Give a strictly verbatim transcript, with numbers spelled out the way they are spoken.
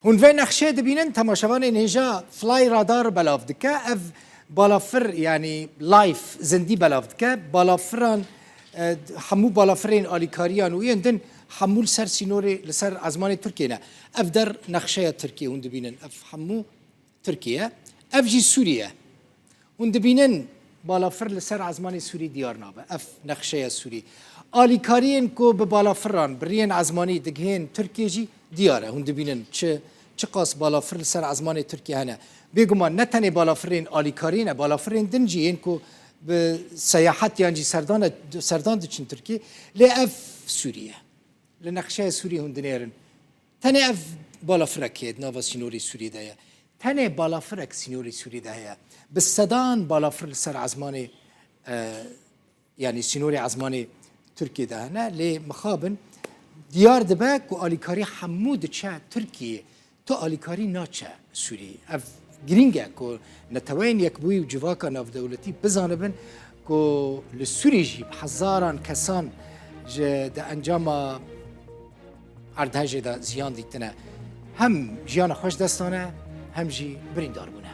Hûn vê nexşeyê dibînin, temaşevanên hêja Fly Radar belav dike. Ev balafir, yanî live, zindî belav dike. Balafiran, e, hemû balafirên alîkariyan û yên din hemû li ser sînorê, li ser ezmanê Tirkiyê ne. Ev der nexşeya Tirkiyê hûn dibînin. Ev hemû Tirkiye. Ev jî Sûriye. Hûn dibînin balafir li ser ezmanê Sûrî diyar nabe. Ev nexşeya Sûrî. Alîkariyên ku bi balafiran, bi riyên ezmanî digihên Tirkiye jî diyar e. Hûn dibînin çi, çiqas balafir li ser ezmanê Tirkiye hene. Bêguman ne tenê balafirên alîkarî ne, balafirên din jî yên ku bi seyahet yan jî serdan, serdan diçin Tirkiye. Lê ev Sûriye. Li nexşeya Sûrî hûn dinêrin. Tenê ev balafirek heye di nava sînorê Sûriyê de ye. Tenê balafirek sînorê Sûriyê de heye. Bi sedan balafir li ser ezmanê, e, yanî sînorê ezmanê Tirkiyê de hene. Lê mixabin diyar dibe ku alîkarî hemû diçe Tirkiyê. Tu alîkarî naçe Sûrî. Ev girîng e ku Neteweyên Yekbûyî û civaka navdewletî bizanibin ku li Sûrî jî bi hezaran kesan ji di encama erdhejê de ziyan dîtine. Hem jiyana xwe ji dest dane, hem jî birîndar bûne.